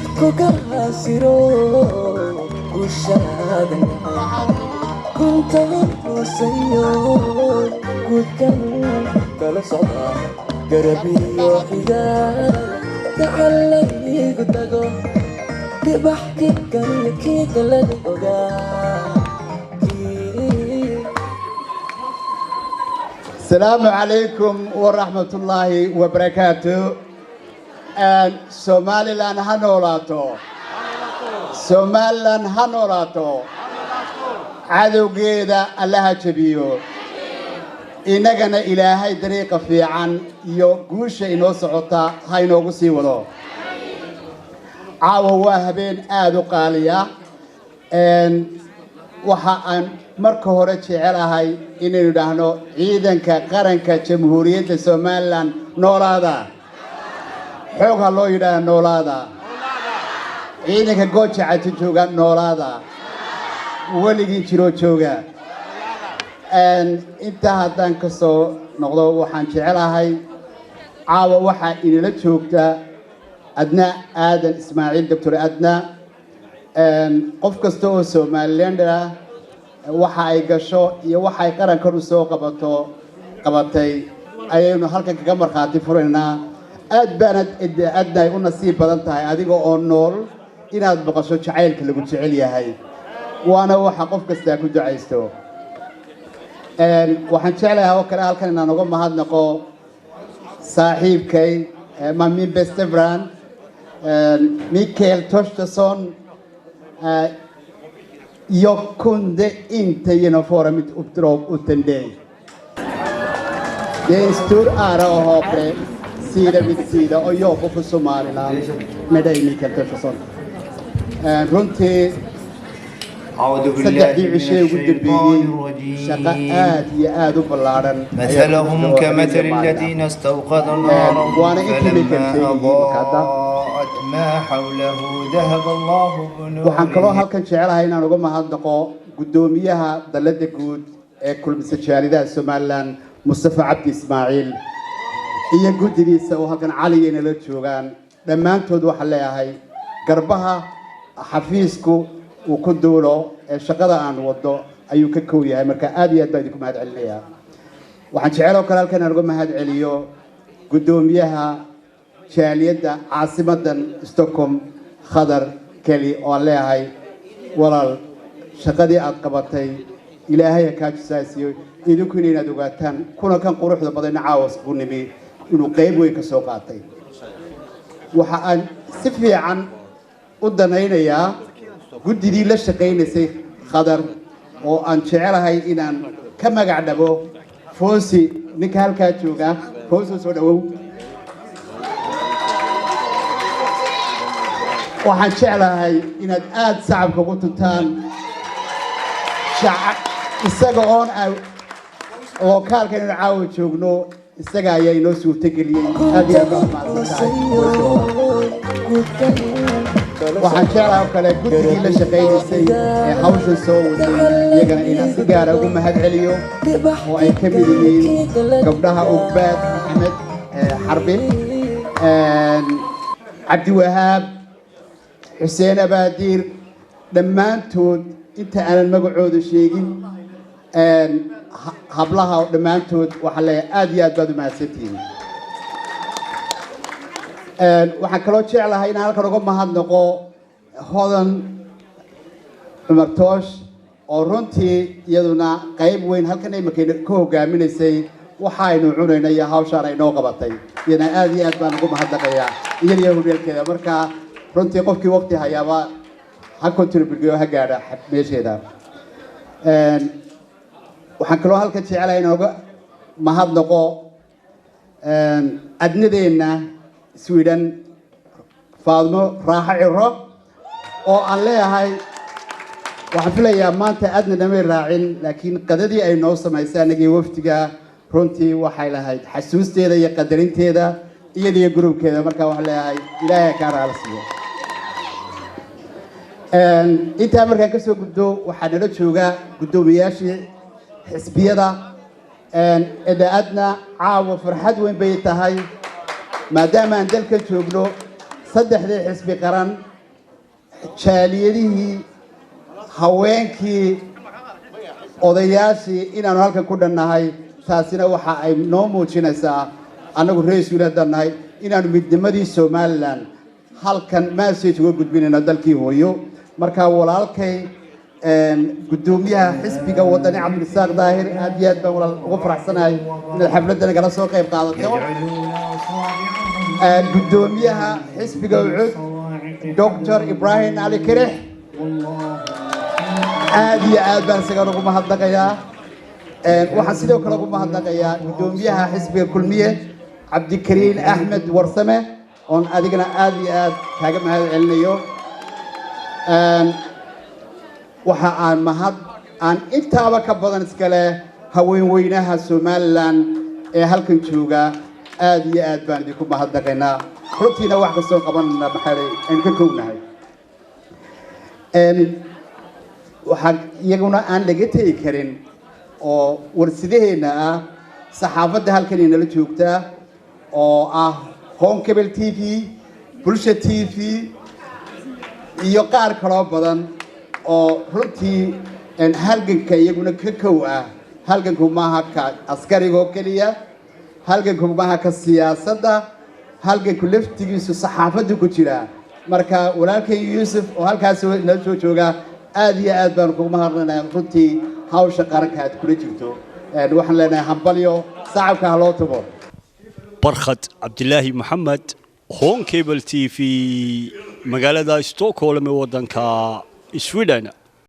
Midku kaasiro guushaada kunta hoosayo guudkan kala socda garabiyo xigaal gacalaygu tago dhibax kikaniyo kii galada ogaa kii. Asalaamu calaykum waraxmat ullaahi wabarakaatu. Somaliland ha noolaato! Somaliland ha noolaato! Cadowgeeda Allaha jebiyo, innagana Ilaahay dariiqa fiican iyo guusha inoo socota ha inoogu sii wado. Caawa waa habeen aada u qaaliya. Waxa aan marka hore jecelahay inaynu idhaahno: ciidanka qaranka Jamhuuriyadda Somaliland noolaada! Xoog ha loo yidhaaha, noolaada! Ciidanka Gooja Caji jooga, noolaada! Weligii jiroo jooga. Intaa haddaan ka soo noqdo, waxaan jecelahay caawa waxaa inala joogta Adna Aadan Ismaaciil, Doctor Adna. Qof kasta oo Somalilander ah waxa ay gasho iyo waxa ay qarankan u soo qabato qabatay ayaynu halkan kaga markhaati furaynaa. Aad baanad Adna ay u nasiib badan tahay adiga oo nool inaad maqasho jacaylka lagu jecel yahay, waana waxa qof kastaa ku ducaysto. Waxaan jeclahay oo kale halkan inaan uga mahadnaqo saaxiibkay, min bästa vän Mikael Torstensson. Jag kunde inte genomföra mitt uppdrag utan dig. Det är en stor ära att ha dig sida vid sida och jobba för Somaliland med dig, Mikael Torstensson. Runtii أعوذ بالله saddexdii من cishee ugu الشيطان dambeeyey shaqo الرجيم. Aad iyo aad u ballaadhan مثلهم كمثل الذين استوقدوا نارا waana intii فلما Mikael sheegayey marka hadda. أضاءت ما حوله ذهب الله Waxaan kaloo بنورهم. halkan jecelahay inaan uga mahadnaqo guddoomiyaha dalladda guud ee kulmisa jaalidaha Somaliland, Mustafa Cabdi Ismaaciil, iyo guddigiisa oo halkan Caliga nala joogaan. Dhammaantood waxaan leeyahay garbaha xafiisku uu ku duulo ee shaqada aan wado ayuu ka kow yahay. Marka aad iyo aad baan idinku mahad celinayaa. Waxaan jeceloo kale halkan inaan uga mahad celiyo guddoomiyaha jaaliyadda caasimadan Stockholm, Khadar Keli, oo aan leeyahay: walaal, shaqadii aad qabatay Ilaahay ha kaa jisaasiyo. Idinkuna inaad ogaataan kuna kan quruxda badanna caawas ku nimi inuu qayb weyn ka soo qaatay. Waxa aan si fiican u danaynayaa guddidii la shaqaynaysay Khadar, oo aan jecelahay inaan ka magac dhabo Foosi, ninka halkaa jooga. Foosi, soo dhawow. Waxaan jeclahay inaad aada sacabka ugu tuntaan isaga oon lokaalka inaynu caawa joogno isaga ayaa inoo suurtageliyey. Aad iyo aad baad mahadsan tahay. Waxaan jeclahay oo kale guddigii la shaqaynaysay ee hawshan soo waday iyagana inaan si gaara ugu mahad celiyo, oo ay ka mid yihiin gabdhaha Ugbaad Maxamed Xarbi, Cabdiwahaab Xuseen Abaadiir, dhammaantood inta aanan magacooda sheegin. Hablaha dhammaantood waxaan leeyahay aad iyo aad baad u mahadsantihiin. Waxaan kaloo jeclahay inaan halkan uga mahadnaqo Hodan Cumar Toosh, oo runtii iyaduna qayb weyn halkan iminka ka hogaaminaysay waxaynu cunayna iyo hawshaan ay noo qabatay. Iyadana aad iyo aad baan ugu mahadnaqayaa, iyada iyo hodheelkeeda. Marka runtii qofkii waqti hayaaba ha contribute ha gaadha meesheeda. Waxaan kaloo halkan jecelahay inaan uga mahadnaqo adnadeenna Sweden, Faadmo Raaxo Ciro, oo aan leeyahay waxaan filayaa maanta Adna namay raacin, laakiin qadadii ay noo samaysay annagii wafdiga runtii waxay lahayd xasuusteeda iyo qadarinteeda, iyada iyo gurubkeeda. Marka waxaan leeyahay Ilaahay kaa raala siiyo. Intaa markaan kasoo gudbo, waxaa nala jooga guddoomiyaashii xisbiyada. Eda Adna, caawa farxad weyn bay tahay maadaama aan dalka joogno saddexdii xisbi qaran. Jaaliyadihii, haweenkii, odayaashii inaanu halkan ku dhannahay, taasina waxa ay noo muujinaysaa annagu reer Sweden haddaan nahay inaanu midnimadii Somaliland halkan message uga gudbinayno dalkii hooyo. Marka walaalkay, guddoomiyaha xisbiga Wadani, Cabdirasaaq Daahir, aad iyo aad baan walaal ugu faraxsanahay inaad xafladda nagala soo qayb qaadato. Guddoomiyaha xisbiga UCID, Doctor Ibrahim Cali Kirix, aad iyo aad baan isagana ugu mahadnaqayaa. Waxaan sidoo kale ugu mahadnaqayaa guddoomiyaha xisbiga Kulmiye, Cabdikariin Axmed Warsame, oon adigana aad iyo aad kaaga mahad celinayo. Waxa aan mahad aan intaaba ka badan iskale haweenweynaha Somaliland ee halkan jooga. Aad iyo aad baan idinku mahadnaqaynaa. Runtiina wax kastoo qabanayna maxay aynu ka kownahay. Waxaa iyaguna aan laga tegi karin oo warsidaheenna ah saxaafadda halkan inala joogtaa oo ah Horn Cable TV, Bulsha TV iyo qaar kaloo badan oo runtii halganka iyaguna ka kow ah. Halganku maaha ka askarigoo keliya, halganku maaha ka siyaasadda, halganku laftigiisu saxaafaddu ku jiraa. Marka walaalkay Yuusuf oo halkaas nala soo jooga, aad iyo aad baanu kugu mahadnanayaa runtii hawsha qaranka aad kula jirto. Waxaan leenahay hambalyo, sacabka ha loo tumo. Barkhad Cabdilaahi Maxamed, Horn Cable TV, magaalada Stockholm ee waddanka Sweden.